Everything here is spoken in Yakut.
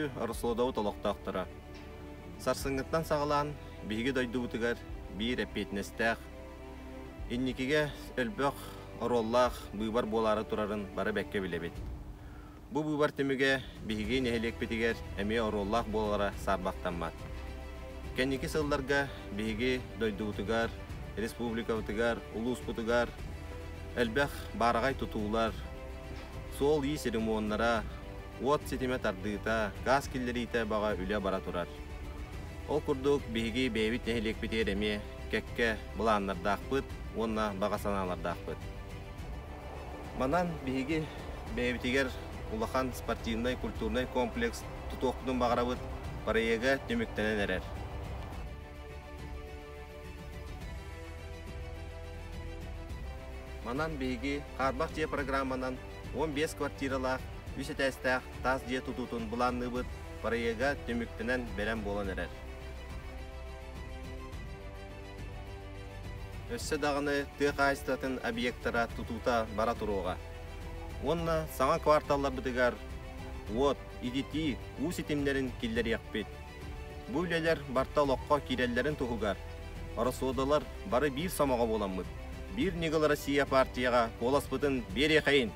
Күндү Ороссолуодабыт олохтоохторо! Сарсыҥҥыттан саҕалаан биһиги дойдубутугар биир эппиэтинэстээх, инникигэ өлбөх оруоллаах быыбар буолаары турарын бары бэккэ билэбит. Бу быыбар түмүгэ биһиги нэһилиэкпитигэр эмиэ оруоллаах буолара саарбахтаммат. Кэнники сылларга биһиги дойдубутугар, республикабытыгар, улууспутугар элбэх баараҕай тутуулар, суол-иис ремоннара, уот ситимэ тардыыта, гаас киллэриитэ баҕа үлэ бара турар. Ол курдук биһиги бэйэбит нэһилиэкпитигэр эмиэ кэккэ былааннардаахпыт уонна баҕа санаалардаахпыт. Манан биһиги бэйэбитигэр улахан спортивнай культурнай комплекс тутуохпутун баҕарабыт, проега түмүктэнэн эрэр. Манан биһиги хаарбах дьиэ программанан 15 квартиралаах, үс этээстээх таас дьиэ тутуутун былаанныыбыт, проега түмүктэнэн бэлэм буолан эрэр. Өссө даҕаны тыа хаһаайыстыбатын объектара тутуута бара туруоҕа. Уонна саҥа кварталларбытыгар уот, ититии, уу ситимнэрин киллэриэхпит. Бу үлэлэр барыта олоххо киирэллэрин туһугар Ороссолуодалар бары биир сомоҕо буоламмыт, Биир ньыгыл Россия партияҕа куоласпытын биэриэхэйин!